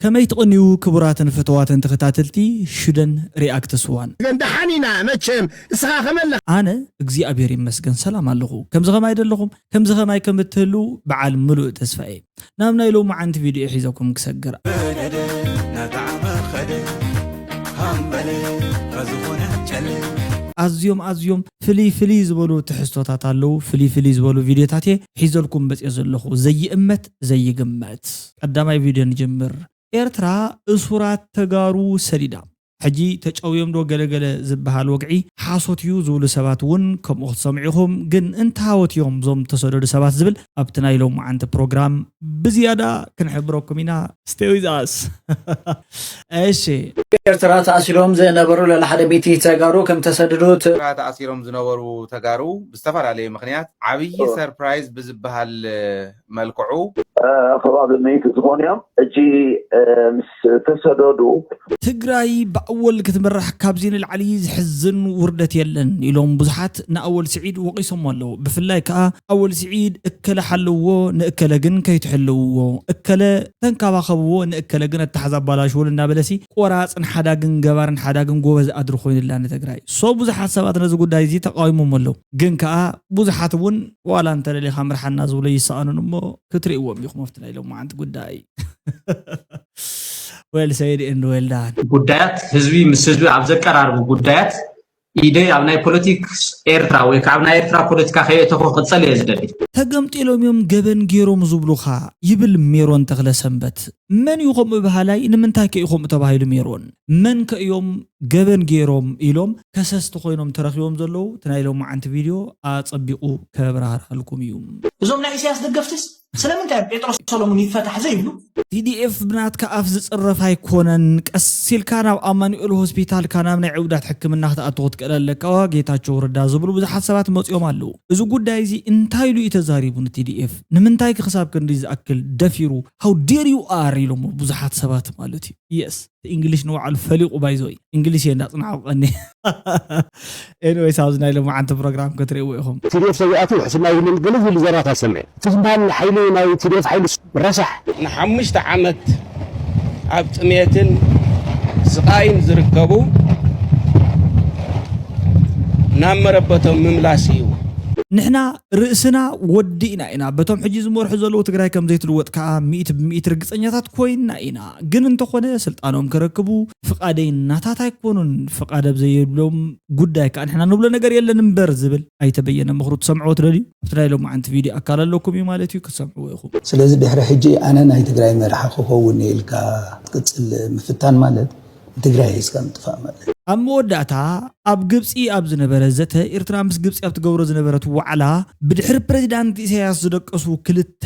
ከመይ ትቕንዩ ክቡራትን ፍትዋትን ተኸታተልቲ ሽደን ሪኣክትስ ዋን? ግን ደሓን ኢና መቸም። እስኻ ከመይ ኣለኻ? ኣነ እግዚኣብሔር ይመስገን ሰላም ኣለኹ። ከምዚ ኸማይ ደለኹም፣ ከምዚ ኸማይ ከም እትህሉ በዓል ምሉእ ተስፋ እየ። ናብ ናይ ሎማዓንቲ ቪድዮ ሒዘኩም ክሰግር። በደደ ናተዓመኸደ ሃምበለ ከዝኾነ ጨለ ኣዝዮም ኣዝዮም ፍልይ ፍልይ ዝበሉ ትሕዝቶታት ኣለዉ። ፍልይ ፍልይ ዝበሉ ቪድዮታት እየ ሒዘልኩም መፅየ ዘለኹ። ዘይእመት ዘይግመት። ቀዳማይ ቪድዮ ንጅምር። ኤርትራ እሱራት ተጋሩ ሰዲዳ። ሕጂ ተጨውዮም ዶ ገለገለ ዝበሃል ወግዒ ሓሶት እዩ ዝብሉ ሰባት እውን ከምኡ ክትሰምዑ ኢኹም። ግን እንታወት እዮም እዞም ተሰደዱ ሰባት ዝብል ኣብቲ ናይ ሎማዓንቲ ፕሮግራም ብዝያዳ ክንሕብረኩም ኢና። Stay with us። እሺ። ኤርትራ ተኣሲሮም ዝነበሩ ልዕሊ ሓደ ሚእቲ ተጋሩ ከም ተሰደዱ ት- ኤርትራ ተኣሲሮም ዝነበሩ ተጋሩ ብዝተፈላለየ ምኽንያት ዓብዪ ሰርፕራይዝ ብዝበሃል መልክዑ ከባቢ ሚእቲ ዝኾኑ እዮም። ሕጂ ምስ ተሰደዱ ትግራይ ብኣወል ክትምራሕ ካብዚ ንላዕሊ ዝሕዝን ውርደት የለን ኢሎም ብዙሓት ንኣወል ስዒድ ወቒሶሞ ኣለዉ። ብፍላይ ከኣ ኣወል ስዒድ እከለ ሓልውዎ ንእከለ ግን ከይትሕልውዎ፣ እከለ ተንከባኸብዎ ንእከለ ግን ኣተሓዛ ኣባላሽውሉ እናበለሲ ቆራፅን ሓዳግን ገባርን ሓዳግን ጎበዝ ኣድሪ ኮይኑላ ንትግራይ። ሶ ብዙሓት ሰባት ነዚ ጉዳይ እዚ ተቃዊሞም ኣለዉ። ግን ከኣ ብዙሓት እውን ዋላ እንተደሊኻ ምርሓና ዝብሎ ይሰኣኑን እሞ ክትርእይዎም ኢኹም ኣብቲ ናይ ሎማዓንቲ ጉዳይ። Well said and well done። ጉዳያት ህዝቢ ምስ ህዝቢ ኣብ ዘቀራርቡ ጉዳያት ኢደይ ኣብ ናይ ፖለቲክስ ኤርትራ ወይ ከዓ ኣብ ናይ ኤርትራ ፖለቲካ ከየእተኹ ክቕፀል እየ ዝደሊ። ተገምጢሎም እዮም ገበን ገይሮም ዝብሉኻ ይብል ሜሮን ተኽለ ሰንበት። መን እዩ ከምኡ በሃላይ? ንምንታይ ከ እዩ ከምኡ ተባሂሉ ሜሮን? መን ከ እዮም ገበን ገይሮም ኢሎም ከሰስቲ ኮይኖም ተረኺቦም ዘለዉ? እቲ ናይ ሎማዓንቲ ቪድዮ ኣጸቢቑ ከብራህርሃልኩም እዩ። እዞም ናይ ኢሳያስ ደገፍትስ ስለምንታይ እዮም ጴጥሮስ ሰሎሙን ይፈታሕ ዘይብሉ? ቲ ዲ ኤፍ ብናትካ ኣፍ ዝጽረፍ ኣይኮነን። ቀስ ኢልካ ናብ ኣማኑኤል ሆስፒታል ካናብ ናይ ዕውዳት ሕክምና ክትኣቱ ክትክእል ኣለካ። ጌታቸው ረዳ ዝብሉ ብዙሓት ሰባት መጺኦም ኣለዉ። እዚ ጉዳይ እዚ እንታይ ኢሉ እዩ ተዛሪቡ ን ቲ ዲ ኤፍ? ንምንታይ ክሳብ ክንዲ ዝኣክል ደፊሩ? How dare you are ኢሎሞ ብዙሓት ሰባት ማለት እዩ። የስ እንግሊሽ ንባዕሉ ፈሊቑ ባይዞይ እንግሊሽ እየ እንዳጽናዕቑ ቀኒ። ኤኒዌይስ ኣብዚ ናይ ሎማዓንቲ ፕሮግራም ክትርእይዎ ኢኹም። ቲ ዲ ኤፍ ሰዊኣቱ ሕስና ይብልን ገለ ዝብሉ ዘራታት ሰምዐ። እቲ ዝበሃል ሓይሊ ናይ ቲ ዲ ኤፍ ሓይሊ ረሳሕ። ንሓሙሽተ ዓመት ኣብ ጥሜትን ስቓይን ዝርከቡ ናብ መረበቶም ምምላስ እዩ። ንሕና ርእስና ወዲእና ኢና። በቶም ሕጂ ዝመርሑ ዘለዉ ትግራይ ከም ዘይትልወጥ ከኣ ሚእቲ ብሚእቲ ርግጸኛታት ኮይንና ኢና። ግን እንተኾነ ስልጣኖም ክረክቡ ፍቓደይናታት ኣይኮኑን። ፍቓድ ኣብ ዘየብሎም ጉዳይ ከኣ ንሕና ንብሎ ነገር የለን እምበር ዝብል ኣይተ በየነ ምኽሩ ትሰምዕዎ ትደልዩ? ኣብቲ ናይ ሎማዓንቲ ቪድዮ ኣካል ኣለኩም እዩ ማለት እዩ፣ ክትሰምዕዎ ኢኹም። ስለዚ ድሕሪ ሕጂ ኣነ ናይ ትግራይ መራሒ ክኸውን እየ ኢልካ ክትቅጽል ምፍታን ማለት ንትግራይ ሒዝካ ምጥፋእ ማለት እዩ። ኣብ መወዳእታ ኣብ ግብፂ ኣብ ዝነበረ ዘተ ኤርትራ ምስ ግብፂ ኣብ ትገብሮ ዝነበረት ዋዕላ ብድሕሪ ፕሬዚዳንት ኢሳያስ ዝደቀሱ ክልተ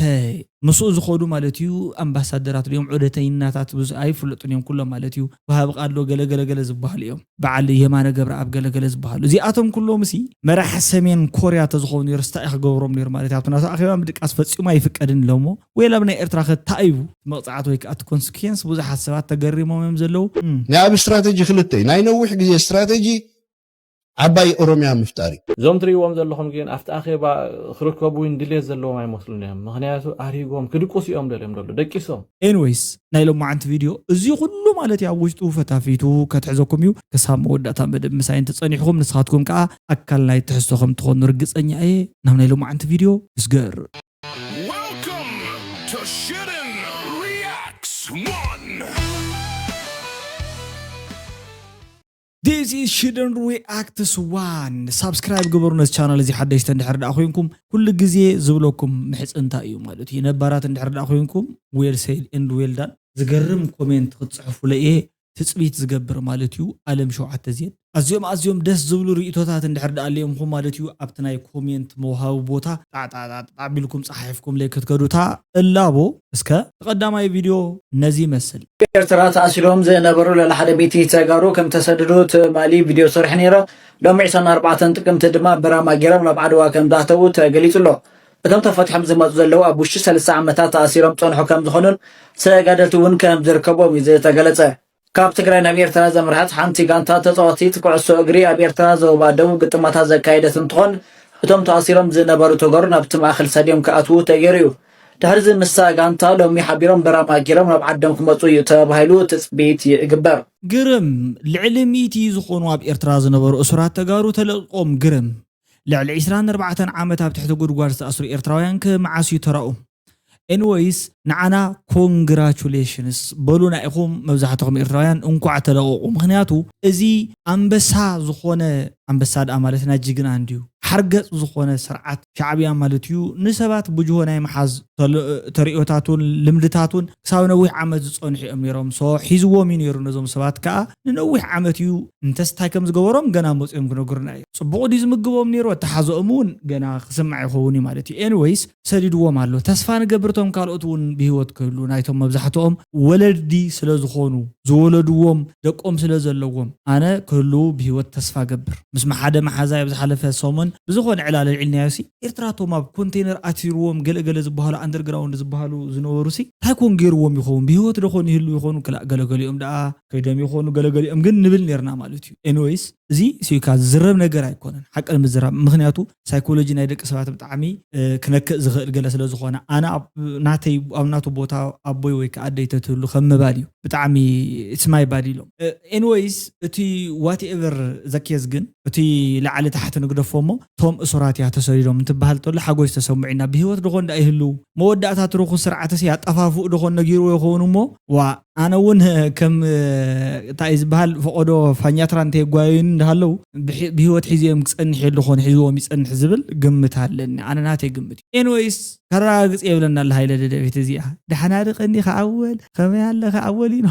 ምስኡ ዝኸዱ ማለት እዩ ኣምባሳደራት ድዮም ዑደተይናታት ብዙ ኣይፍለጡን እዮም ኩሎም ማለት እዩ። ወሃቢ ቃል ዶ ገለገለገለ ዝበሃሉ እዮም። በዓል የማነ ገብረኣብ ገለገለ ዝበሃሉ እዚኣቶም ኩሎም ሲ መራሒ ሰሜን ኮርያ ተዝኾኑ ነይሩ ስታይ ክገብሮም ነይሩ ማለት እዩ። ኣብቲ ናቱ ኣኼባ ምድቃስ ፈጺሙ ኣይፍቀድን ኢሎሞ ወይ ኣብ ናይ ኤርትራ ከታኢቡ መቕጻዕቲ ወይ ከዓ እቲ ኮንስኩዌንስ ብዙሓት ሰባት ተገሪሞም እዮም ዘለዉ። እም። ናይ ኣብ ስትራተጂ ክልተ እዩ። ናይ ነዊሕ ግዜ ስትራተጂ ዓባይ ኦሮሚያ ምፍጣር እዩ። እዞም ትርእይዎም ዘለኹም ግን ኣብቲ ኣኼባ ክርከቡ እውን ድሌት ዘለዎም ኣይመስሉን እዮም። ምኽንያቱ ኣሪጎም ክድቅሱ እዮም ደልዮም ደሎ ደቂሶም። ኤንዌይስ ናይ ሎማዓንቲ ቪድዮ እዚ ኩሉ ማለት እዩ ኣብ ውሽጡ ፈታፊቱ ከትሕዘኩም እዩ። ክሳብ መወዳእታ መደብ ምሳይ እንተጸኒሕኩም ንስኻትኩም ከዓ ኣካል ናይ ትሕዝቶ ከም ትኾኑ ርግጸኛ እየ። ናብ ናይ ሎማዓንቲ ቪድዮ እስገር። Welcome to Shooting Reacts one. This is Shooting Reacts one. ሳብስክራይብ ግበሩ ነዚ ቻናል እዚ ሓደሽቲ እንድሕር ደኣ ኮይንኩም ኩሉ ግዜ ዝብለኩም ምሕጽንታ እዩ ማለት እዩ። ነባራት እንድሕር ደኣ ኮይንኩም well said and well done። ዝገርም ኮሜንት ክትጽሕፉለ እየ ትጽቢት ዝገብር ማለት እዩ። ኣለም ሸውዓተ ዜድ ኣዝዮም ኣዝዮም ደስ ዝብሉ ርእቶታት እንድሕር ደኣ ኣለዮምኹም ማለት እዩ። ኣብቲ ናይ ኮሜንት መውሃቢ ቦታ ጣዕጣዕጣዕጣዕ ቢልኩም ጸሓሒፍኩም ለይ ክትከዱታ እላቦ እስከ እቲ ቀዳማይ ቪድዮ ነዚ ይመስል። ኤርትራ ተኣሲሮም ዝነበሩ ልዕሊ ሓደ ሚእቲ ተጋሩ ከም ተሰደዱ ትማሊ ቪድዮ ሰሪሐ ነይረ። ሎሚ ዕስራን ኣርባዕተን ጥቅምቲ ድማ በራማ ገይሮም ናብ ዓድዋ ከም ዝኣተዉ ተገሊጹ ኣሎ። እቶም ተፈትሖም ዝመጹ ዘለዉ ኣብ ውሽጢ ሰለስተ ዓመታት ተኣሲሮም ጸንሑ ከም ዝኾኑን ተጋደልቲ እውን ከም ዝርከብዎም እዩ ዝተገለጸ። ካብ ትግራይ ናብ ኤርትራ ዘምርሐት ሓንቲ ጋንታ ተጻወቲ ኩዕሶ እግሪ ኣብ ኤርትራ ዞባ ደቡብ ግጥማታት ዘካየደት እንትኾን እቶም ተኣሲሮም ዝነበሩ ተጋሩ ናብቲ ማእኸል ስታድዮም ክኣትዉ ተገይሩ እዩ። ድሕርዚ ንሳ ጋንታ ሎሚ ሓቢሮም በራማ ጌሮም ናብ ዓዶም ክመፁ እዩ ተባሂሉ ትፅቢት ይግበር። ግርም፣ ልዕሊ ሚእቲ ዝኾኑ ኣብ ኤርትራ ዝነበሩ እሱራት ተጋሩ ተለቂቖም። ግርም፣ ልዕሊ ዕስራን ኣርባዕተን ዓመት ኣብ ትሕቲ ጉድጓድ ዝተኣስሩ ኤርትራውያን ከ መዓስ እዩ ተራኡ? ኤንወይስ ንዓና ኮንግራቹሌሽንስ በሉና ኢኹም። መብዛሕትኹም ኤርትራውያን እንኳዕ ተለቐቑ። ምኽንያቱ እዚ ኣንበሳ ዝኾነ፣ ኣንበሳ ደኣ ማለትና ጅግና እንድዩ፣ ሓርገጽ ዝኾነ ስርዓት ሻዕብያ ማለት እዩ። ንሰባት ብጅሆ ናይ ምሓዝ ተል- ተርእዮታቱን ልምድታቱን ክሳብ ነዊሕ ዓመት ዝጸንሑ እዮም ነይሮም። ሶ ሒዝዎም እዩ ነይሩ። ነዞም ሰባት ከኣ ንነዊሕ ዓመት እዩ፣ እንተስ እንታይ ከም ዝገበሮም ገና መጺኦም ክነግሩና እዮም። ጽቡቕ ድዩ ዝምግቦም ነይሩ? ኣተሓዘኦም እውን ገና ክስማዕ ይኸውን እዩ ማለት እዩ። ኤንወይስ ሰዲድዎም ኣሎ። ተስፋ ንገብር እቶም ካልኦት እውን ብህይወት ክህሉ፣ ናይቶም መብዛሕትኦም ወለዲ ስለ ዝኾኑ፣ ዝወለድዎም ደቆም ስለ ዘለዎም፣ ኣነ ክህልዉ ብህይወት ተስፋ ገብር። ምስ ሓደ መሓዛይ ኣብ ዝሓለፈ ሰሙን ብዝኾነ ዕላል ኣልዒልናዮ ሲ፣ ኤርትራ እቶም ኣብ ኮንቴነር ኣሲርዎም ገለገለ ዝበሃሉ፣ ኣንደርግራውንድ ዝበሃሉ ዝነበሩ ሲ፣ እንታይ ኮን ገይርዎም ይኸውን? ብህይወት ዶ ኾን ይህልዉ ይኾኑ? ክላእ ገለገሊኦም ደኣ ከይዶም ይኾኑ፣ ገለገሊኦም ግን ንብል ነርና ማለት እዩ። ኤንወይስ እዚ ሲካ ዝዝረብ ነገር ኣይኮነን፣ ሓቂ ንምዝራብ። ምኽንያቱ ሳይኮሎጂ ናይ ደቂ ሰባት ብጣዕሚ፣ እ፣ ክነክእ ዝኽእል ገለ ስለ ዝኾነ፣ ኣነ ኣብ ናተይ፣ ኣብ ናቱ ቦታ ኣቦይ ወይ ከኣ ኣደይ ተትህሉ ከም ምባል እዩ። ብጣዕሚ it's my bad ኢሎም። እ፣ ኤንወይስ እቲ ዋትኤቨር ዘኬዝ ግን፣ እቲ ላዕሊ ታሕቲ ንግደፎ እሞ፣ እቶም እሱራት እያ ተሰዲዶም እንትበሃል ተሎ ሓጎስ ተሰምዑና። ብህይወት ዶ ኾን ደኣ ይህልው? መወዳእታ ትርኹ ስርዓትሲ ኣጠፋፍኡ ዶ ኾን ነጊርዎ ይኸውን እሞ፣ ዋ፣ ኣነ እውን ከም፣ እንታይ እዩ ዝበሃል፣ ፈቐዶ ፋኛትራ እንተየጓየዩኒ እንዳሃለዉ ብሒ- ብህይወት ሒዘዮም ክጸንሕ የለ ኾን ሒዝዎም ይጸንሕ ዝብል ግምት ኣለኒ። ኣነ ናተይ ግምት እዩ። ኤንወይስ፣ ከረጋግጽ የብለና ኣሎ ሃይለ ደደቢት እዚኣ። ደሓና ዶ ቀኒኻ ኣወል? ከመይ ኣለኻ ኣወል? ኢሉ።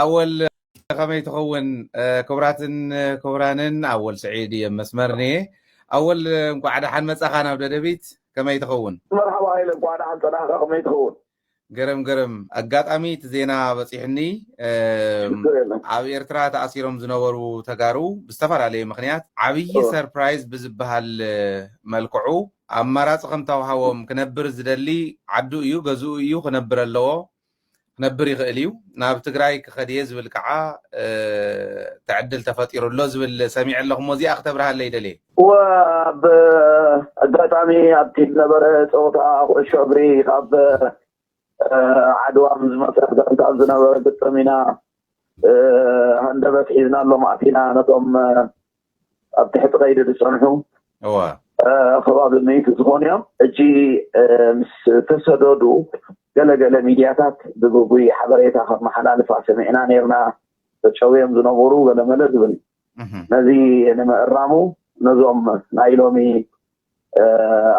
ኣወል፣ ከመይ ትኸውን? እ፣ ክቡራትን ክቡራንን፣ ኣወል ስዒድ እየ መስመርኒ። ኣወል፣ እንኳዕ ደሓን መጻኻ ናብ ደደቢት። ከመይ ትኸውን? መርሓባ ሃይለ፣ እንኳዕ ደሓን ጸናሕካ። ከመይ ትኸውን? ገረም ገረም፣ ኣጋጣሚ እቲ ዜና በጺሕኒ። እም፣ ሽግር የለን። ኣብ ኤርትራ ተኣሲሮም ዝነበሩ ተጋሩ ብዝተፈላለየ ምኽንያት ዓብዪ እወ። ሰርፕራይዝ ብዝበሃል፣ እ፣ መልክዑ ኣማራጺ ከም ተዋሃቦም፣ ክነብር ዝደሊ ዓዱ እዩ፣ ገዝኡ እዩ፣ ክነብር ኣለዎ፣ ክነብር ይኽእል እዩ፣ ናብ ትግራይ ክኸድ እየ ዝብል ከዓ፣ እ፣ ትዕድል ተፈጢሩ ኣሎ ዝብል ሰሚዐ ኣለኹ። እሞ እዚኣ ክተብርሃለይ ደልየ። እወ፣ ኣብ ኣጋጣሚ ኣብቲ ዝነበረ ፀወታ ኩዕሾ እግሪ ካብ ዓድዋ ምስ ዝመፀት ጋንታ ኣብ ዝነበረ ግጥም ኢና፣ እ፣ ሃንደበት ሒዝናሎም ኣቲና ነቶም፣ እ፣ ኣብ ትሕቲ ቀይዲ ዝፀንሑ፣ እወ። እ፣ ከባቢ ሚእቲ ዝኾኑ እዮም። ሕጂ፣ እ፣ ምስ ተሰደዱ ገለገለ ሚድያታት ብግጉይ ሓበሬታ ከመሓላልፋ ሰሚዕና ነይርና። ተጨውዮም ዝነበሩ ገለመለ ዝብል። እህ። ነዚ ንምእራሙ ነዞም ናይ ሎሚ፣ እ፣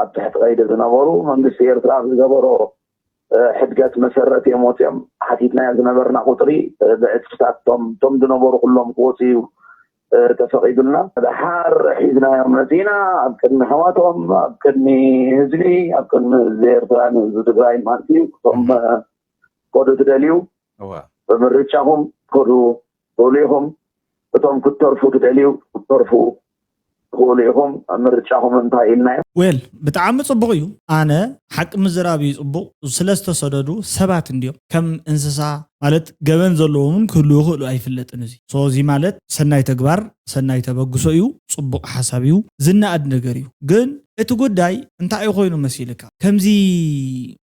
ኣብ ትሕቲ ቀይዲ ዝነበሩ መንግስቲ ኤርትራ ብዝገበሮ፣ እ፣ ሕድገት መሰረት እዮም ወፂኦም። ሓቲትናዮ ዝነበርና ቁፅሪ፣ እ፣ ብዕፅፍታት እቶም፣ እቶም ዝነበሩ ኩሎም ክወፁ እዩ፣ እ፣ ተፈቒዱልና። ድሓር ሒዝናዮም መፂና ኣብ ቅድሚ ኣሕዋቶም፣ ኣብ ቅድሚ ህዝቢ፣ ኣብ ቅድሚ ህዝቢ ኤርትራ፣ ንህዝቢ ትግራይ ማለት እዩ። እቶም፣ እህ። እ፣ ከዱ ትደልዩ እዋ። ብምርጫኹም ከዱ ትኽእሉ ኢኹም። እቶም ክትተርፉ ትደልዩ ክትተርፉ ትኽእሉ ኢኹም። ምርጫኹም እንታይ ኢልናዮ። ዌል፣ ብጣዕሚ ጽቡቕ እዩ። ኣነ ሓቂ ምዝራብ እዩ ጽቡቕ። ስለ ዝተሰደዱ ሰባት እንድዮም። ከም እንስሳ ማለት ገበን ዘለዎምን ክህልዉ ይኽእሉ ኣይፍለጥን። እዚ ሶ እዚ ማለት ሰናይ ተግባር፣ ሰናይ ተበግሶ እዩ። ጽቡቕ ሓሳብ እዩ። ዝነኣድ ነገር እዩ። ግን እቲ ጉዳይ እንታይ እዩ ኮይኑ መሲልካ? ከምዚ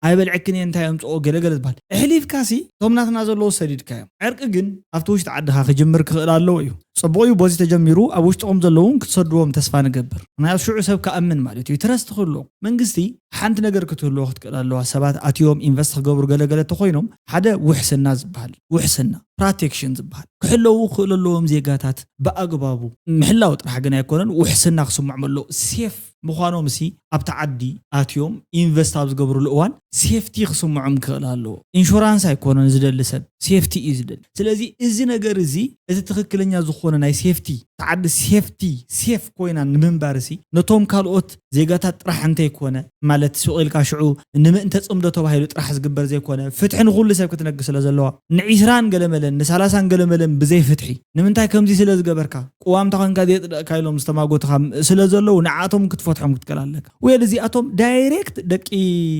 ኣይበልዐክን እየ እንታይ የምጽኦ ገለገለ ዝበሃል። ኣሕሊፍካሲ እቶም ናትና ዘለዉ ሰዲድካዮም። ዕርቂ ግን ኣብቲ ውሽጢ ዓድኻ ክጅምር ክኽእል ኣለዎ እዩ። ጽቡቕ እዩ፣ በዚ ተጀሚሩ ኣብ ውሽጥኹም ዘለዉ እውን ክትሰድዎም ተስፋ ንገብር። ምኽንያቱ ሽዑ ሰብ ክኣምን ማለት እዩ። ትረስት ክህልዎ። መንግስቲ ሓንቲ ነገር ክትህልዎ ክትክእል ኣለዋ። ሰባት ኣትዮም ኢንቨስት ክገብሩ ገለገለ እንተኾይኖም ሓደ ውሕስና ዝበሃል፣ ውሕስና፣ ፕሮቴክሽን ዝበሃል ክሕለዉ ክኽእሉ ኣለዎም። ዜጋታት ብኣግባቡ ምሕላው ጥራሕ ግን ኣይኮነን፣ ውሕስና ክስምዖም ኣለዎ። ሴፍ ምዃኖም ሲ ኣብቲ ዓዲ ኣትዮም ኢንቨስት ኣብ ዝገብሩሉ እዋን ሴፍቲ ክስምዖም ክኽእል ኣለዎ። ኢንሹራንስ ኣይኮነን ዝደሊ ሰብ፣ ሴፍቲ እዩ ዝደሊ። ስለዚ እዚ ነገር እዚ፣ እዚ ትኽክለኛ ዝኾነ ናይ ሴፍቲ፣ እቲ ዓዲ ሴፍቲ፣ ሴፍ ኮይና ንምንባር ሲ ነቶም ካልኦት ዜጋታት ጥራሕ እንተይኮነ፣ ማለት ሱቕ ኢልካ ሽዑ ንምእንተ ጽምዶ ተባሂሉ ጥራሕ ዝግበር ዘይኮነ፣ ፍትሒ ንኹሉ ሰብ ክትነግር ስለ ዘለዋ፣ ንዒስራን ገለ መለ ንሳላሳን ገለመለን ብዘይ ፍትሒ ንምንታይ ከምዚ ስለ ዝገበርካ ቅዋምታ ኮንካ ዘየጥደቕካ ኢሎም ዝተማጎትኻ ስለ ዘለዉ ንዓቶም ክትፈትሖም ክትከል ኣለካ። ወይ እዚኣቶም ዳይሬክት ደቂ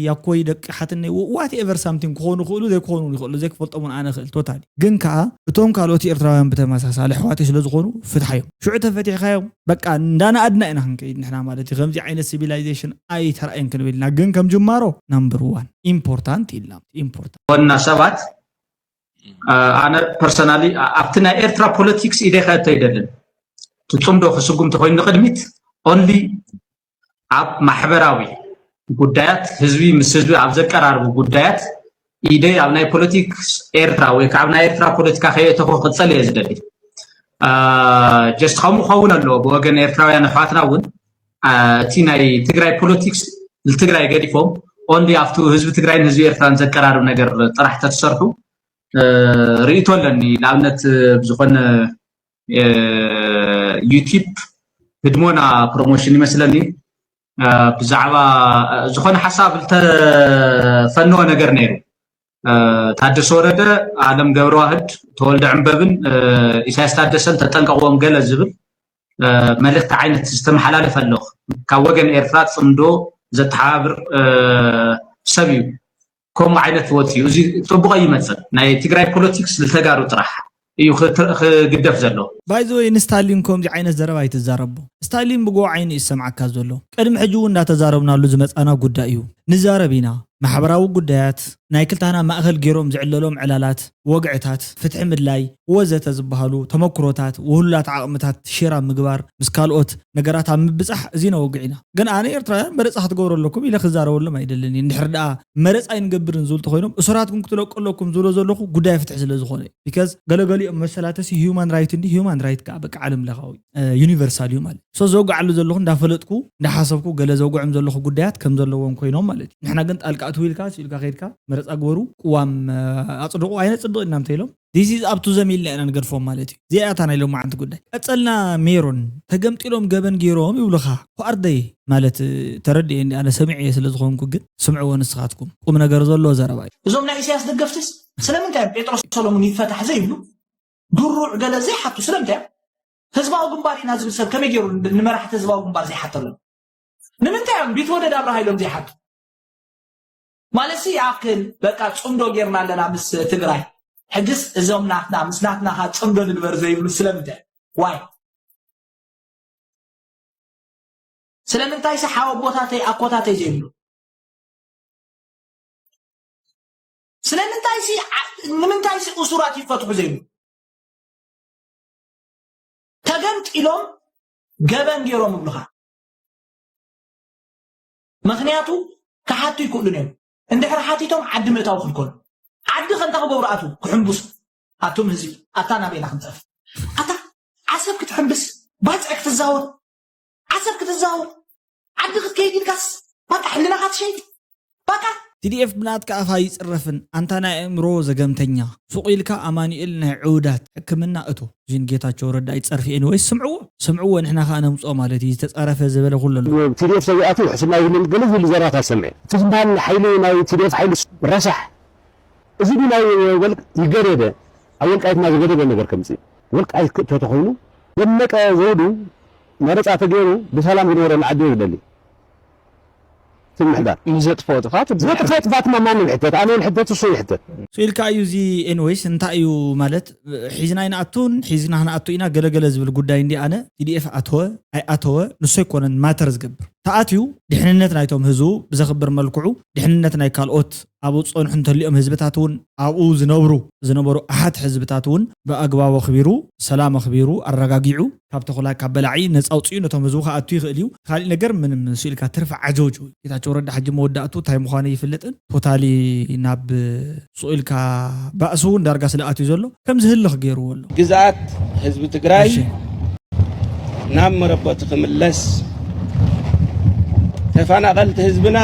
ያኮይ ደቂ ሓትነይ ዋት ኤቨር ሳምቲንግ ክኾኑ ክእሉ ዘይክኾኑ ይኽእሉ ዘይክፈልጦም እውን ኣነ ክእል ቶታሊ። ግን ከዓ እቶም ካልኦት ኤርትራውያን ብተመሳሳሊ ኣሕዋተይ ስለ ዝኾኑ ፍትሓዮም ሽዑ ተፈቲሕካዮም በቃ እንዳናኣድና ኢና ክንከይድ ንሕና ማለት እዩ። ከምዚ ዓይነት ሲቪላይዜሽን ኣይተራእየን ክንብል ኢና። ግን ከም ጅማሮ ናምበር ዋን ኢምፖርታንት ኢልና ኢምፖርታንት ኮና ሰባት ኣነ ፐርሰናሊ ኣብቲ ናይ ኤርትራ ፖለቲክስ ኢደይ ከእቶ ይደልን። ትፅምዶ ክስጉም ተኮይኑ ንቅድሚት ኦንሊ ኣብ ማሕበራዊ ጉዳያት ህዝቢ ምስ ህዝቢ ኣብ ዘቀራርቡ ጉዳያት ኢደይ ኣብ ናይ ፖለቲክስ ኤርትራ ወይ ከዓ ኣብ ናይ ኤርትራ ፖለቲካ ከየእተኹ ክፀል እየ ዝደሊ። ጀስት ከምኡ ክኸውን ኣለዎ ብወገን ኤርትራውያን ኣሕዋትና እውን እቲ ናይ ትግራይ ፖለቲክስ ንትግራይ ገዲፎም ኦንሊ ኣብቲ ህዝቢ ትግራይን ህዝቢ ኤርትራን ዘቀራርብ ነገር ጥራሕ ተትሰርሑ ርእቶ ኣለኒ። ንኣብነት ብዝኾነ ዩቲብ ህድሞና ፕሮሞሽን ይመስለኒ ብዛዕባ ዝኾነ ሓሳብ ዝተፈነወ ነገር ነይሩ። ታደሰ ወረደ፣ ኣለም ገብረዋህድ፣ ተወልደ ዕንበብን ኢሳያስ ታደሰን ተጠንቀቅዎም ገለ ዝብል መልእክቲ ዓይነት ዝተመሓላለፈ ኣሎ። ካብ ወገን ኤርትራ ፅምዶ ዘተሓባብር ሰብ እዩ። ከምኡ ዓይነት ወፂኡ እዚ ፅቡቅ ኣይመፅን። ናይ ትግራይ ፖለቲክስ ንተጋሩ ጥራሕ እዩ ክግደፍ ዘሎ። ባይዘወይ ንስታሊን ከምዚ ዓይነት ዘረባ ኣይትዛረቦ። ስታሊን ብጎ ዓይኒ እዩ ዝሰምዓካ ዘሎ። ቅድሚ ሕጂ እውን እንዳተዛረብናሉ ዝመፃና ጉዳይ እዩ። ንዛረብ ኢና። ማሕበራዊ ጉዳያት ናይ ክልታና ማእኸል ገይሮም ዝዕለሎም ዕላላት፣ ወግዕታት፣ ፍትሒ ምድላይ ወዘተ ዝበሃሉ ተመክሮታት፣ ውህሉላት ዓቕምታት ሼር ኣብ ምግባር ምስ ካልኦት ነገራት ኣብ ምብፃሕ እዚ ነወግዕ ኢና። ግን ኣነ ኤርትራውያን መረፃ ክትገብሩ ኣለኩም ኢለ ክዛረበሎም ኣይደልን እየ። እንድሕር ደኣ መረፃ ኣይንገብርን ዝብሉ ተኮይኖም እሱራትኩም ክትለቁ ኣለኩም ዝብሎ ዘለኹ ጉዳይ ፍትሒ ስለ ዝኾነ እዩ። ቢካዝ ገለገሊኦም መሰላትሲ ሂውማን ራይት እንዲ ሂውማን ራይት ከዓ በቃ ዓለም ለኻዊ ዩኒቨርሳል እዩ ማለት። ሶ ዘውግዓሉ ዘለኹ እንዳፈለጥኩ እንዳሓሰብኩ ገለ ዘውግዖም ዘለኹ ጉዳያት ከም ዘለዎም ኮይኖም ማለት እዩ። ንሕና ግን ጣልቃ ኣትው ኢልካ ስኢልካ ከይድካ መረፃ ግበሩ ቅዋም ኣፅድቑ ኣይነፅድቕ ኢና እንተኢሎም this is up to them ኢልና ኢና ንገድፎም ማለት እዩ። እዚኣ እያ እታ ናይ ሎማዓንቲ ጉዳይ። ቀፀልና ሜሮን ተገምጢሎም ገበን ገይሮም ይብሉኻ ኮኣርደይ ማለት ተረድኤ እንዲ ኣነ ሰሚዐ ስለ ዝኾንኩ ግን ስምዕዎ ንስኻትኩም ቁም ነገር ዘለዎ ዘረባ እዩ። እዞም ናይ ኢሳያስ ደገፍትስ ስለምንታይ እዮም ጴጥሮስ ሰሎሙን ይፈታሕ ዘይብሉ ድሩዕ ገለ ዘይሓቱ ስለምንታይ እዮም? ህዝባዊ ግንባር ኢና ዝብል ሰብ ከመይ ገይሩ ንመራሕቲ ህዝባዊ ግንባር ዘይሓተሎም? ንምንታይ እዮም ቢትወደድ ኣብርሃ ኢሎም ዘይሓቱ? ማለት ሲ ይኣክል በቃ ፅምዶ ጌርና ኣለና ምስ ትግራይ ሕጅስ እዞም ናትና ምስ ናትና ካ ፅምዶ ንግበር ዘይብሉ ስለምንታይ ዋይ ስለምንታይ ሲ ሓወቦታተይ ኣኮታተይ ዘይብሉ ስለምንታይ ሲ ንምንታይ ሲ እሱራት ይፈትሑ ዘይብሉ ተገምጢሎም ገበን ገይሮም ይብሉኻ ምኽንያቱ ክሓቱ ይክእሉን እዮም እንድሕር ሓቲቶም ዓዲ ምእታው ክልከሉ ዓዲ ከንታ ክገብሩ ኣትዉ ክሕንብሱ ኣቱም ህዝቢ ኣታ ናበይና ክንጠፍ ኣታ ዓሰብ ክትሕንብስ ባፅዕ ክትዛወር ዓሰብ ክትዛወር ዓዲ ክትከይድ ኢልካስ ባቃ ሕልናኻ ትሸይጥ ባቃ ቲዲኤፍ ብናትካ ኣፍ ኣይፅረፍን ኣንታ ናይ ኣእምሮ ዘገምተኛ ሱቕ ኢልካ ኣማኑኤል ናይ ዕውዳት ሕክምና እቶ እዚን ጌታቸው ረዳ ይፀርፊ ኤኒወይስ ስምዕዎ ስምዕዎ ንሕና ከዓ ነምፅኦ ማለት እዩ ዝተፃረፈ ዝበለ ኩሉ ኣሎ። ቲዲኤፍ ሰብ ይኣትው ሕስና ይብልን ገለ ዝብሉ ዘረባታት ሰምዐ እቲ ዝበሃል ሓይሊ ናይ ቲዲኤፍ ሓይሊ ረሳሕ እዚ ግን ናይ ወልቅ ይገደደ ኣብ ወልቃይትና ዝገደደ ነገር ከምፅእ ወልቃይት ክእቶ ተኮይኑ ደመቀ ዘውዱ መረፃ ተገይሩ ብሰላም ክነብረሉ ዓዲ እዩ ዝደሊ እቲ ምምሕዳር ንዘጥፍኦ ጥፋት ዘጥፍኦ ጥፋት ማንም ይሕተት ኣነ እውን ሕተት እሱ ይሕተት። ስኢልካ እዩ እዚ ኤንወይስ እንታይ እዩ ማለት ሒዝና ይንኣቱን ሒዝና ክንኣቱ ኢና ገለገለ ዝብል ጉዳይ እንዲ ኣነ ቲዲኤፍ ኣተወ ኣይኣተወ ንሱ ኣይኮነን ማተር ዝገብር ተኣትዩ ድሕንነት ናይቶም ህዝቡ ብዘኽብር መልክዑ ድሕንነት ናይ ካልኦት ኣብኡ ዝፀንሑ እንተሊኦም ህዝብታት እውን ኣብኡ ዝነብሩ ዝነበሩ ኣሓት ህዝብታት እውን ብኣግባቡ ኣኽቢሩ ሰላም ኣኽቢሩ ኣረጋጊዑ ካብ ተኹላ ካብ በላዒ ነፃ ኣውፅኡ ነቶም ህዝቡ ክኣቱ ይኽእል እዩ። ካሊእ ነገር ምንም ንሱ ኢልካ ትርፊ ዓጀውጀው እዩ። ጌታቸው ረዳ ሕጂ መወዳእቱ እንታይ ምዃኑ ይፍለጥን ቶታሊ ናብ ስቕ ኢልካ ባእሲ እውን ዳርጋ ስለ ኣትዩ ዘሎ ከም ዝህልኽ ገይርዎ ኣሎ። ግዝኣት ህዝቢ ትግራይ ናብ መረበቱ ክምለስ፣ ተፈናቐልቲ ህዝብና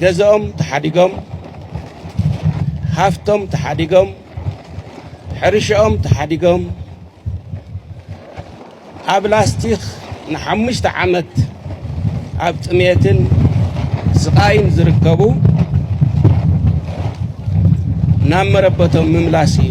ገዝኦም ተሓዲጎም፣ ሃፍቶም ተሓዲጎም፣ ሕርሽኦም ተሓዲጎም፣ ኣብ ላስቲክ ንሓሙሽተ ዓመት ኣብ ጥሜትን ስቓይን ዝርከቡ ናብ መረበቶም ምምላስ እዩ።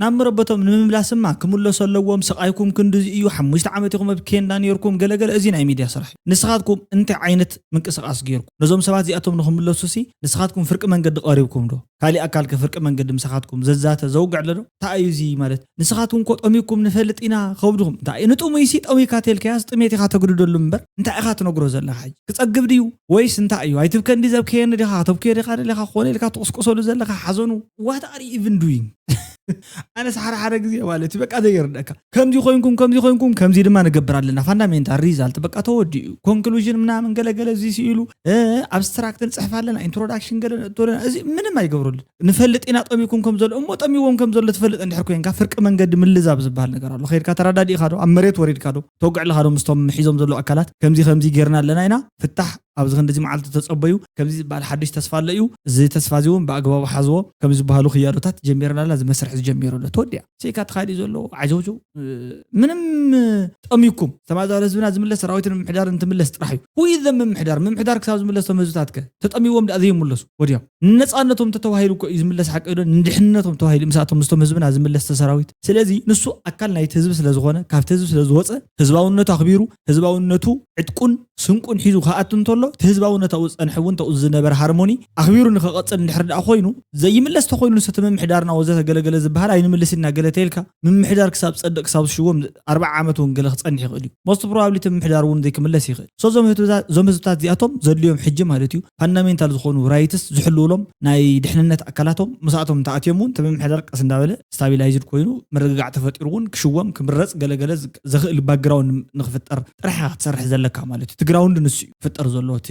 ናብ መረበቶም ንምምላስማ ክምለሱ ኣለዎም። ስቓይኩም ክንድዚ እዩ፣ ሓሙሽተ ዓመት ኢኹም ኣብ ኬንዳ ነይርኩም፣ ገለገለ። እዚ ናይ ሚድያ ስራሕ እዩ። ንስኻትኩም እንታይ ዓይነት ምንቅስቓስ ገይርኩም ነዞም ሰባት እዚኣቶም ንክምለሱ ሲ ንስኻትኩም ፍርቂ መንገዲ ቀሪብኩም ዶ? ካሊእ ኣካል ከ ፍርቂ መንገዲ ምሳኻትኩም ዘዛተ ዘውግዕ ኣሎ ዶ? እንታይ እዩ እዚ ማለት? ንስኻትኩም እኮ ጠሚኩም ንፈልጥ ኢና ከብድኹም። እንታይ እዩ ንጥሙይ ሲ ጠሚካ ተልካያስ ጥሜት ኢኻ ተግድደሉ እምበር እንታይ ኢኻ ትነግሮ ዘለኻ? ሕጂ ክጸግብ ድዩ ወይስ እንታይ እዩ? ኣይትብከ እንዲ ዘብከየኒ ዲኻ? ተብክዮ ዲኻ ደሊኻ? ክኾነ ኢልካ ትቕስቅሰሉ ዘለኻ ሓዘኑ? What are you even doing? ኣነስ ሓደ ሓደ ግዜ ማለት እዩ በቃ ዘይርደካ። ከምዚ ኮይንኩም ከምዚ ኮይንኩም ከምዚ ድማ ንገብር ኣለና። ፋንዳሜንታል ሪዛልት በቃ ተወዲኡ። ኮንክሉዥን ምናምን ገለገለ እዚ ስኢሉ ኣብስትራክት ንፅሕፍ ኣለና፣ ኢንትሮዳክሽን ገለ ነእቱ ኣለና። እዚ ምንም ኣይገብረሉ። ንፈልጥ ኢና ጠሚኩም ከም ዘሎ እሞ ጠሚዎም ከም ዘሎ ትፈልጥ እንድሕር ኮይንካ ፍርቂ መንገዲ ምልዛብ ዝበሃል ነገር ኣሎ። ከይድካ ተረዳዲእካ ዶ ኣብ መሬት ወሪድካ ዶ ተውግዕ ኣለካ ዶ ምስቶም ሒዞም ዘለዉ ኣካላት ከምዚ ከምዚ ጌርና ኣለና ኢና ፍታሕ ኣብዚ ክንዲዚ መዓልቲ ተጸበዩ፣ ከምዚ ዝበሃል ሓድሽ ተስፋ ኣሎ እዩ፣ እዚ ተስፋ እዚ እውን ብኣግባቡ ሓዝዎ፣ ከም ዝበሃሉ ክያዶታት ጀሚርና ኣላ፣ እዚ መስርሕ እዚ ጀሚሩ ኣሎ፣ ተወዲኣ። ሴካ ተኻይዲ ዘሎ ዓጀውጀው ምንም ጠሚኩም ዝተማዛበለ ህዝብና ዝምለስ ሰራዊትን ምምሕዳር እንትምለስ ጥራሕ እዩ። ሁይዘ ምምሕዳር ምምሕዳር ክሳብ ዝምለስ ቶም ህዝብታትከ ተጠሚዎም ደኣ ዘይምለሱ ወዲኦም ንነፃነቶም ተተዋሂሉ እኮ እዩ ዝምለስ ሓቂ ዶ ንድሕንነቶም ተዋሂሉ ምሳቶም ምስቶም ህዝብና ዝምለስ ተሰራዊት ስለዚ ንሱ ኣካል ናይቲ ህዝቢ ስለዝኾነ ካብቲ ህዝቢ ስለዝወፀ ህዝባውነቱ ኣኽቢሩ ህዝባውነቱ ዕጥቁን ስንቁን ሒዙ ክኣቱ እንተሎ እቲ ህዝባውነት ኣብኡ ዝፀንሐ እውን ተኡ ዝነበረ ሃርሞኒ ኣኽቢሩ ንክቐፅል እንድሕር ደኣ ኮይኑ ዘይምለስ ተኮይኑ ንሰቲ ምምሕዳርና ወዘተ ገለገለ ዝበሃል ኣይንምልስ ኢና ገለ ተይልካ ምምሕዳር ክሳብ ፀድቅ ክሳብ ዝሽዎም ኣርባዓ ዓመት እውን ገለ ክፀንሕ ይኽእል እዩ most probably እቲ ምምሕዳር እውን ዘይክምለስ ይኽእል so እዞም ህዝብታት እዚኣቶም ዘድልዮም ሕጂ ማለት እዩ ፋንዳሜንታል ዝኾኑ ራይትስ ዝሕልውሎም ናይ ድሕንነት ኣካላቶም ምስኣቶም እንተኣትዮም እውን እቲ ምምሕዳር ቀስ እንዳበለ ስታቢላይዝድ ኮይኑ ምርግጋዕ ተፈጢሩ እውን ክሽወም ክምረፅ ገለገለ ዘኽእል ባክግራውንድ ንክፍጠር ጥራሕ ክትሰርሕ ዘለካ ማለት እዩ እቲ ግራውንድ ንሱ እዩ ክፍጠር ዘሎ እቲ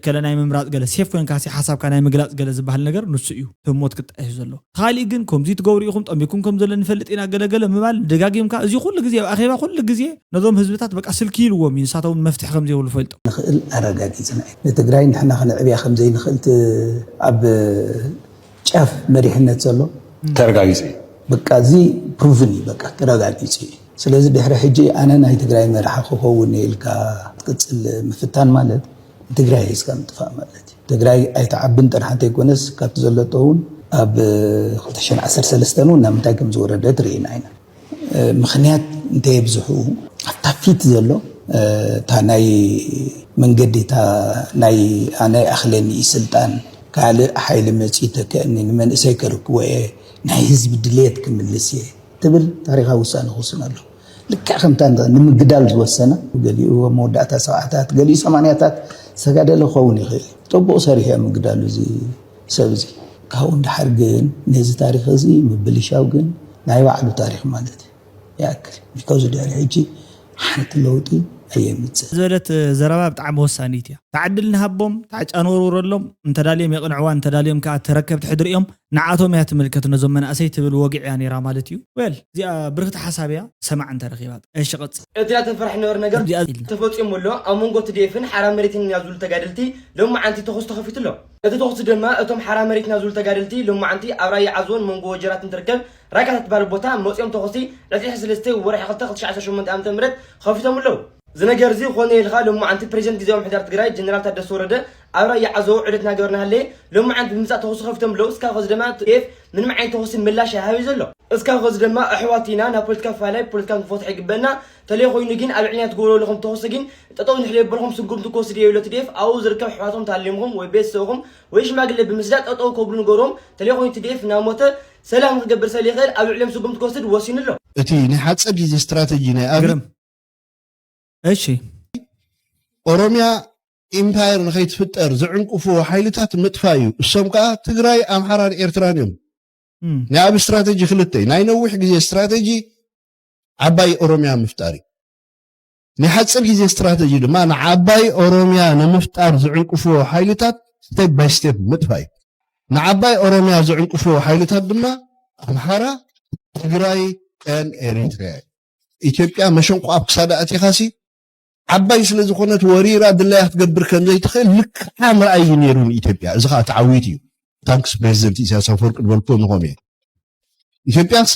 ከለ ናይ ምምራፅ ገለ ሴፍ ኮይንካ ሲ ሓሳብካ ናይ ምግላፅ ገለ ዝበሃል ነገር ንሱ እዩ ህሞት ክጣየሽ ዘሎ ካሊእ ግን ከምዚ ትገብሩ ኢኹም ጠሚኩም ከም ዘሎ ንፈልጥ ኢና ገለገለ ምባል ደጋጊምካ እዚ ኩሉ ግዜ ኣብ ኣኼባ ኩሉ ግዜ ነዞም ህዝብታት በቃ ስልኪ ኢልዎም እዩ ንሳቶም መፍትሒ ከም ዘይብሉ ፈልጦም ንኽእል ኣረጋጊፅና እዩ ንትግራይ ንሕና ክንዕብያ ከም ዘይንኽእል ኣብ ጫፍ መሪሕነት ዘሎ ተረጋጊፁ እዩ በቃ እዚ ፕሩቭን እዩ በቃ ተረጋጊፁ እዩ ስለዚ ድሕሪ ሕጂ ኣነ ናይ ትግራይ መራሒ ክኸውን ኢልካ ትቅፅል ምፍታን ማለት ንትግራይ ሒዝካ ምጥፋእ ማለት እዩ ትግራይ ኣይትዓብን ጥራሕ እንተይኮነስ ካብቲ ዘለቶ እውን ኣብ 2013 እውን ናብ ምንታይ ከም ዝወረደት ርኢና ኢና ምኽንያት እንተየብዝሑ ኣብታ ፊት ዘሎ እታ ናይ መንገዲ እታ ናይ ኣነ ኣኽለኒ ስልጣን ካልእ ሓይሊ መፂኡ ተከእኒ ንመንእሰይ ከርክቦ እየ ናይ ህዝቢ ድልየት ክምልስ እየ ትብል ታሪካዊ ውሳነ ክውስን ኣሎ ልክዕ ከምታ ንምግዳል ዝወሰነ ገሊኡ መወዳእታ ሰብዓታት ገሊኡ ሰማንያታት ዝተጋደለ ክኸውን ይኽእል ጥቡቕ ሰሪሑ ምግዳሉ እዚ ሰብ እዚ ካብኡ እንድሓር ግን ነዚ ታሪክ እዚ ምብልሻው ግን ናይ ባዕሉ ታሪክ ማለት እዩ ይኣክል because ድሕሪ ሕጂ ሓንቲ ለውጢ ኣየምፅእ ዝበለት ዘረባ ብጣዕሚ ወሳኒት እያ ተዓድል ንሃቦም ታዕጫ ንወርውረሎም እንተዳልዮም የቕንዕዋ እንተዳልዮም ከዓ ተረከብቲ ሕድሪ እዮም ንዓቶም እያ ትምልከት ነዞም መናእሰይ ትብል ወግዕ እያ ነይራ ማለት እዩ well እዚኣ ብርክቲ ሓሳብ እያ ሰማዕ እንተረኺባ እሺ ቀፅል እቲ ኣተፈራሕ ነበረ ነገር እዚኣ ኢልና ተፈፂሙ ኣሎ ኣብ መንጎ ትዴፍን ሓራ መሬትን ኢና ዝብሉ ተጋደልቲ ሎማዓንቲ ተኹስ ተኸፊቱ ኣሎ እቲ ተኹሲ ድማ እቶም ሓራ መሬትና ዝብሉ ተጋደልቲ ሎማዓንቲ ኣብ ራያ ዓዝቦን መንጎ ወጀራትን ትርከብ ራካ ትበሃል ቦታ መፂኦም ተኹሲ ዕፅሒ ሰለስተ ወርሒ ክልተ ክልተ ሺሕ ዓሰርተ ሸሞንተ ዓመተ ምህረት ከፊቶም ኣለዉ እዚ ነገር እዚ ኮነ ኢልካ ሎማዓንቲ ፕሬዚደንት ግዝያዊ ምምሕዳር ትግራይ ጀነራል ታደሰ ወረደ ኣብ ራያ ዓዘቦ ዑደት እናገበረ እናሃለየ ሎማዓንቲ ብምምፃእ ተኹሲ ከፊቶም ኣለዉ እስካብ ኸዚ ድማ ቲዲኤፍ ምንም ዓይነት ተኹሲ ምላሽ ኣይሃበይ ዘሎ እስካብ ኸዚ ድማ ኣሕዋት ኢና ናብ ፖለቲካ ፋላይ ፖለቲካ ክንፈትሖ ይግበአና ተለይ ኮይኑ ግን ኣብ ልዕሊና ትገብሩ ዘለኹም ተኹሲ ግን ጠጠው ንሕለዮ በልኹም ስጉምቲ ክወስድ እየ ይብሎ ቲዲኤፍ ኣብኡ ዝርከብ ኣሕዋቶም ታሊምኹም ወይ ቤተሰብኹም ወይ ሽማግለ ብምስዳድ ጠጠው ከብሉ ንገርዎም ተለይ ኮይኑ ቲዲኤፍ እናሞተ ሰላም ክገብር ሰለ ይኽእል ኣብ ልዕሊኦም ስጉምቲ ክወስድ ወሲኑ ኣሎ። እቲ ናይ ሓፂር ግዜ ስትራተጂ ናይ ኣብይ ግርም እሺ ኦሮሚያ ኢምፓየር ንኸይትፍጠር ዝዕንቅፍዎ ሓይልታት ምጥፋእ እዩ። እሶም ከኣ ትግራይ፣ ኣምሓራን ኤርትራን እዮም። እም፣ ናይ ኣብ ስትራተጂ ክልተ እዩ። ናይ ነዊሕ ግዜ ስትራተጂ ዓባይ ኦሮሚያ ምፍጣር እዩ። ናይ ሓፂር ግዜ ስትራተጂ ድማ ንዓባይ ኦሮሚያ ንምፍጣር ዝዕንቅፍዎ ሓይልታት ስቴፕ ባይ ስቴፕ ምጥፋእ እዩ። ንዓባይ ኦሮሚያ ዝዕንቅፍዎ ሓይልታት ድማ ኣምሓራ፣ ትግራይ፣ ኤን ኤሪትሪያ እዩ። ኢትዮጵያ መሸንቆ ኣብ ክሳዳ ኣቲኻሲ ዓባይ ስለ ዝኾነት ወሪራ ድላያ ክትገብር ከም ዘይትኽእል ልክዓ ምርኣይ እዩ ነይሩ ንኢትዮጵያ። እዚ ከዓ ተዓዊት እዩ። ታንክስ ፕሬዚደንት ኢሳያስ ኣፈወርቂ ዝበልኩ ንኾም እየ። ኢትዮጵያስ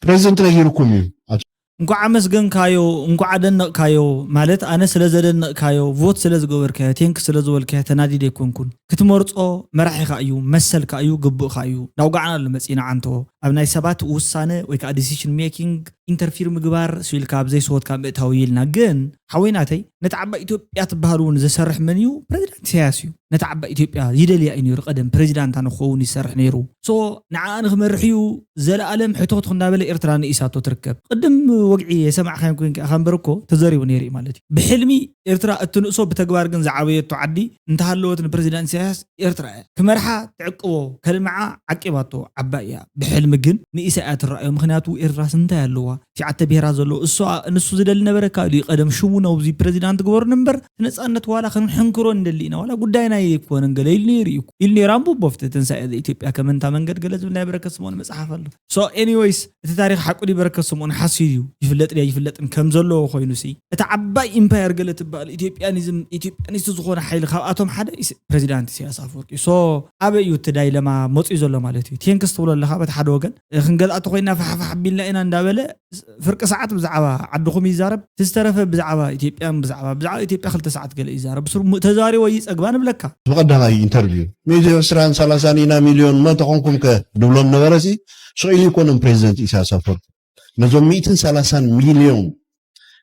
ፕሬዚደንት ነጊርኩም እዩ። እንኳዕ ኣመስገንካዮ፣ እንኳዕ ኣደነቕካዮ። ማለት ኣነ ስለ ዘደነቕካዮ፣ ቮት ስለ ዝገበርካዮ፣ ቴንክ ስለ ዝበልካዮ ተናዲደ ኣይኮንኩን። ክትመርጾ መራሒኻ እዩ፣ መሰልካ እዩ፣ ግቡእካ እዩ። እንዳውጋዕና ኣሎ መጺና ዓንቶ ኣብ ናይ ሰባት ውሳነ ወይ ከዓ ዲሲሽን ሜኪንግ ኢንተርፊር ምግባር ስኢልካ ኣብ ዘይስወትካ ምእታው ኢልና። ግን ሓወይ ናተይ ነቲ ዓባይ ኢትዮጵያ ትበሃል እውን ዘሰርሕ መን እዩ? ፕሬዚዳንት ኢሳያስ እዩ። ነቲ ዓባይ ኢትዮጵያ ይደልያ እዩ ነይሩ። ቀደም ፕሬዚዳንታ ንክኸውን ይሰርሕ ነይሩ። ሶ ንዓኣ ንክመርሕ እዩ። ዘለኣለም ሕቶት እንዳበለ ኤርትራ ንኢሳቶ ትርከብ። ቅድም ወግዒ የሰማዕካዮም ኮይንካ ኢኻ እምበር እኮ ተዘሪቡ ነይሩ እዩ ማለት እዩ። ብሕልሚ ኤርትራ እትንእሶ ብተግባር ግን ዝዓበየቶ ዓዲ እንተሃለወት ንፕሬዚዳንት ኢሳያስ ኤርትራ እያ። ክመርሓ ትዕቅቦ፣ ከልምዓ ዓቂባቶ ዓባይ እያ። ብሕልሚ ግን ንኢሳ እያ ትረኣዮ። ምክንያቱ ኤርትራስ እንታይ ኣለዋ? ትሽዓተ ብሄራት ዘለዎ እሱ ንሱ ዝደሊ ነበረ ካብ ኢሉ ቀደም ሽሙ ነውዚ ፕሬዚዳንት ግበሩን እምበር ነፃነት ዋላ ክንሕንክሮ እንደሊ ኢና ዋላ ጉዳይና ኣይኮነን ገለ ኢሉ ነይሩ እዩ ኢሉ ነይሩ። ኣንቡቦ ፍትህ ትንሳኤ ዘኢትዮጵያ ከመንታ መንገድ ገለ ዝብል ናይ በረከት ስምኦን መፅሓፍ ኣሎ። So anyways እቲ ታሪክ ሓቁ ድዩ በረከት ስምኦን ሓስዩ ድዩ ይፍለጥ ድዩ ኣይፍለጥን ከም ዘለዎ ኮይኑ ሲ እቲ ዓባይ ኢምፓየር ገለ ትበሃል ኢትዮጵያኒዝም ኢትዮጵያኒስት ዝኾነ ሓይሊ ካብኣቶም ሓደ ኢስ- ፕሬዚዳንት ኢሳያስ ኣፈወርቂ። So ኣበይ እዩ እቲ ዳይለማ መፅኡ ዘሎ ማለት እዩ? ቴንክስ ትብሎ ኣለካ በቲ ሓደ ወገን ክንገዝኣ ተኮይና ፋሕፋሕ ኣቢልና ኢና እንዳበለ ፍርቂ ሰዓት ብዛዕባ ዓድኹም ይዛረብ፣ እቲ ዝተረፈ ብዛዕባ ኢትዮጵያን ብዛዕባ ብዛዕባ ኢትዮጵያ ክልተ ሰዓት ገለ ይዛረብ። ብስሩ ተዛሪቦ ይፀግባ ንብለካ። ብቐዳማይ ኢንተርቪው ሚእቲ ዕስራን ሰላሳን ኢና ሚልዮን መ ተኾንኩም ከ ድብሎም ነበረ ሲ ሽቕ ኢሉ ይኮኖም ፕሬዚደንት ኢሳያስ ኣፈወርቂ ነዞም ሚእትን ሰላሳን ሚልዮን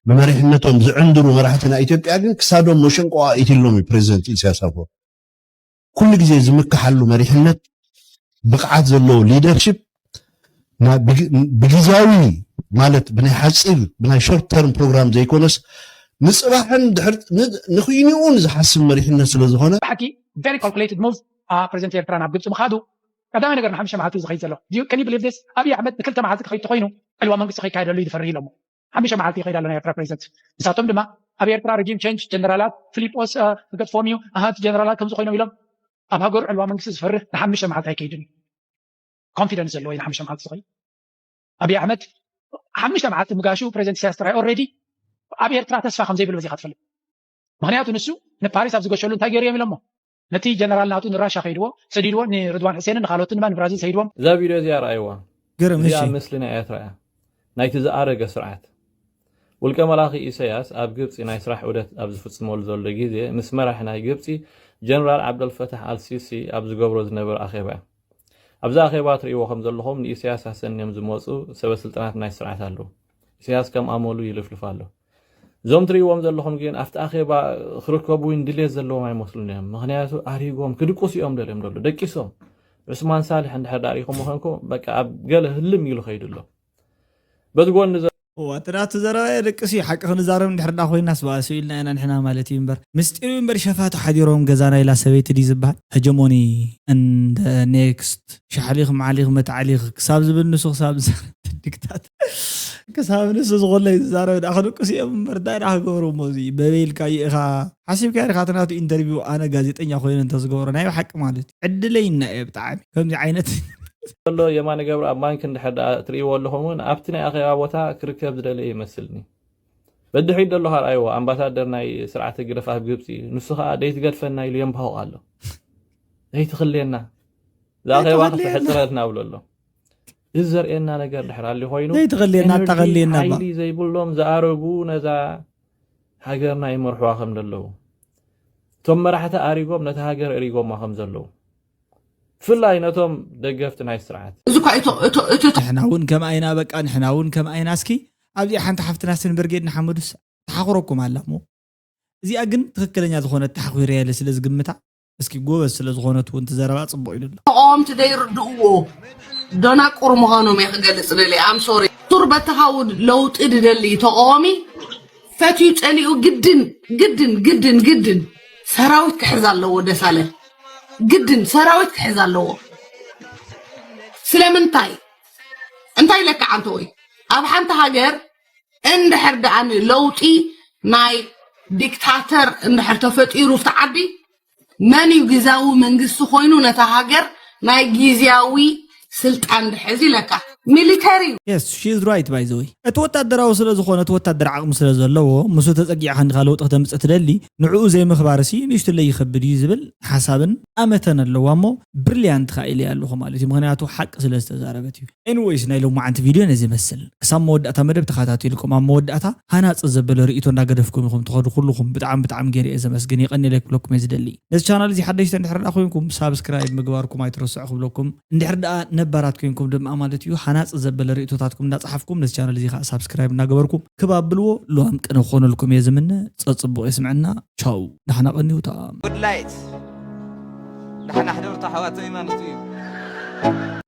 ብመሪሕነቶም ዝዕንድሩ መራሕቲ ናይ ኢትዮጵያ ግን ክሳዶም መሸንቆ ኣኢትሎም እዩ ፕሬዚደንት ኢሳያስ ኣፈወርቂ ኩሉ ግዜ ዝምክሓሉ መሪሕነት ብቕዓት ዘለዎ ሊደርሽፕ ብግዛዊ ማለት ብናይ ሓፂር ብናይ ሾርት ተርም ፕሮግራም ዘይኮነስ ንፅባሕን ንክይንኡን ዝሓስብ መሪሕነት ስለዝኾነ ብሓቂ very calculated move ፕሬዚደንት ኤርትራ ናብ ግብፂ ምኻዱ ቀዳማይ ነገር ንሓሙሽተ መዓልቲ ዝኸይድ ዘሎ can you believe this ኣብይ ኣሕመድ ንክልተ መዓልቲ ክኸይድ ተኮይኑ ዕልዋ መንግስቲ ከይካየደሉ እዩ ዝፈርህ ኢሎሞ ሓሙሽተ መዓልቲ ይኸይድ ኣሎ ናይ ኤርትራ ፕሬዚደንት ንሳቶም ድማ ኣብ ኤርትራ regime change ጀነራላት ፊሊጶስ ክገድፎም እዩ ኣሃት ጀነራላት ከምዚ ኮይኖም ኢሎም ኣብ ሃገሩ ዕልዋ መንግስቲ ዝፈርህ ንሓሙሽተ መዓልቲ ኣይከይድን እዩ confidence ዘለዎ እዩ ንሓሙሽተ መዓልቲ ዝኸይድ ኣብይ ኣሕመድ ሓሙሽተ መዓልቲ ምጋሹ ፕሬዚደንት ኢሳያስ ጥራይ already ኣብ ኤርትራ ተስፋ ከምዘይብሉ በዚኻ ትፈልጥ ምክንያቱ ንሱ ንፓሪስ ኣብ ዝገሸሉ እንታይ ገይሩ እዮም ኢሎሞ ነቲ ጀነራል ናቱ ንራሻ ከይድዎ ሰዲድዎ ንርድዋን ሕሴንን ንካልኦትን ድማ ንብራዚል ሰይድዎም እዛ ቪድዮ እዚኣ ረኣይዋ ግርም እዚኣ እሺ ምስሊ ናይ ኤርትራ እያ ናይቲ ዝኣረገ ስርዓት ውልቀ መላኺ ኢሰያስ ኣብ ግብጺ ናይ ስራሕ ዑደት ኣብ ዝፍጽመሉ ዘሎ ግዜ ምስ መራሒ ናይ ግብጺ ጀነራል ዓብደልፈታሕ ኣልሲሲ ኣብ ዝገብሮ ዝነበረ ኣኼባ እዩ ኣብዚ ኣኼባ ትርእይዎ ከም ዘለኹም ንኢሰያስ ኣሰንዮም ዝመጹ ሰበ ስልጣናት ናይ ስርዓት ኣለዉ ኢሰያስ ከም ኣመሉ ይልፍልፍ ኣሎ እዞም ትርእይዎም ዘለኹም ግን ኣብቲ ኣኼባ ክርከቡ እውን ድሌት ዘለዎም ኣይመስሉን እዮም። ምኽንያቱ ኣሪጎም ክድቅሱ እዮም ደልዮም ደሎ ደቂሶም። ዑስማን ሳልሕ እንድሕር ዳኣ ሪኢኹሞ ኮንኩም በቃ ኣብ ገለ ህልም ኢሉ ከይዱ ኣሎ። በቲ ጎኒ ዘሎ እዋ እቲ ናቱ ዘረባ የደቅስ እዩ ሓቂ ክንዛረብ እንድሕር ዳ ኮይናስ በኣሱ ኢልና ኢና ንሕና ማለት እዩ እምበር ምስጢር እዩ እምበር ሸፋቱ ሓዲሮም ገዛና ኢላ ሰበይቲ ድዩ ዝበሃል hegemony and next ሻሕሊኽ ማዕሊኽ መታዕሊኽ ክሳብ ዝብል ንሱ ክሳብ ዝዛረብ ድግታት ክሳብ ንሱ ዝኾለይ ዝዛረብ ዳ ክድቅስ እዮም እምበር እንታይ ዳ ክገብሩ እሞ እዚ በበይ ኢልካዮ ኢኻ ሓሲብካዮ ዲኻ እቲ ናቱ ኢንተርቪው ኣነ ጋዜጠኛ ኮይነ እንተዝገብሮ ናይ ብሓቂ ማለት እዩ ዕድለይና እየ ብጣዕሚ ከምዚ ዓይነት ዘሎ የማነ ገብረኣብ ማንክ እንድሕር ደኣ ትርእይዎ ኣለኹም እውን ኣብቲ ናይ ኣኼባ ቦታ ክርከብ ዝደለየ ይመስልኒ። በድሕሪት ዘሎ ከኣ ረኣይዎ ኣምባሳደር ናይ ስርዓት ህግደፍ ኣብ ግብጺ እዩ። ንሱ ከኣ ደይትገድፈና ኢሉ የንባሁቕ ኣሎ። ደይትኽልየና። እዛ ኣኼባ ክትሕጽረትና ብሎ ኣሎ። እዚ ዘርእየና ነገር ድሕር ኣሊ ኮይኑ ደይትኽልየና ኣታኸልየና እባ። ሓይሊ ዘይብሎም ዝኣረጉ ነዛ ሃገርና ይመርሕዋ ከም ዘለዉ እቶም መራሕቲ ኣሪጎም ነታ ሃገር እሪጎማ ከም ዘለዉ ብፍላይ ነቶም ደገፍቲ ናይ ስርዓት እዚ እኳ እቶ እቶ እቶ ንሕና እውን ከምኣ ኢና በቃ ንሕና እውን ከምኣ ኢና እስኪ ኣብዚኣ ሓንቲ ሓፍትና ስንብርጌድ ንሓመዱስ ተሓኽረኩም ኣላ እሞ እዚኣ ግን ትኽክለኛ ዝኾነት ተሓኺረያ ኢለ ስለ ዝግምታ እስኪ ጎበዝ ስለ ዝኾነት እውን ትዘረባ ፅቡቕ ኢሉ ኣሎ ተቃወምቲ ዘይርድእዎ ደናቁር ምዃኖም እየ ክገልፅ ደልየ I'm sorry ሱር በተኻውን ለውጢ ድደሊ ተቃዋሚ ፈትዩ ፀሊኡ ግድን ግድን ግድን ግድን ሰራዊት ክሕዝ ኣለዎ ደሳለ ግድን ሰራዊት ክሕዝ ኣለዎ ስለምንታይ እንታይ ኢለካ ዓንተወይ ኣብ ሓንቲ ሃገር እንድሕር ደኣ ለውጢ ናይ ዲክታተር እንድሕር ተፈጢሩ ኣብቲ ዓዲ መን እዩ ግዝያዊ መንግስቲ ኮይኑ ነታ ሃገር ናይ ግዝያዊ ስልጣን ድሕዝ ኢለካ ሚሊተሪ እዩ። Yes, she is right, by the way. እቲ ወታደራዊ ስለ ዝኾነ እቲ ወታደር ዓቕሚ ስለ ዘለዎ፣ ምስ ተጸጊዕካ እንዲኻ ለውጢ ክተምጽእ ትደሊ፣ ንዕኡ ዘይምኽባርሲ ንእሽትለይ ይኸብድ እዩ ዝብል ሓሳብን ኣመተን ኣለዋ እሞ፣ ብሪልያንት ከኣ ኢለያ ኣለኹ ማለት እዩ። ምኽንያቱ ሓቂ ስለ ዝተዛረበት እዩ። ኤኒወይስ፣ ናይ ሎማዓንቲ ቪድዮ ነዚ ይመስል። ክሳብ መወዳእታ መደብ ተኸታቲልኩም፣ ኣብ መወዳእታ ሃናጺ ዘበለ ርእይቶ እንዳገደፍኩም ኢኹም ትኸዱ ኩልኹም። ብጣዕሚ ብጣዕሚ ገይረ እየ ዘመስግን። የቐንየለይ ክብለኩም እየ ዝደሊ። ነዚ ቻናል እዚ ሓደሽቲ እንድሕር ደኣ ኮይንኩም ሳብስክራይብ ምግባርኩም ኣይትረስዑ ክብለኩም። እንድሕር ደኣ ነባራት ኮይንኩም ድማ ማለት እዩ፣ ሃናጺ ዘበለ ርእይቶታትኩም እንዳጻሓፍኩም ነዚ ቻናል እዚ ከዓ ሳብስክራይብ እናገበርኩም ክባብልዎ ሉዋም ቅነ ክኾነልኩም እየ ዝምነ። ጸጽቡቕ የስምዐና። ቻው፣ ደሓና ቀንዩ። ተኣም Good light ደሓና ሕደርቱ ኣሕዋተይ ማለት እዩ።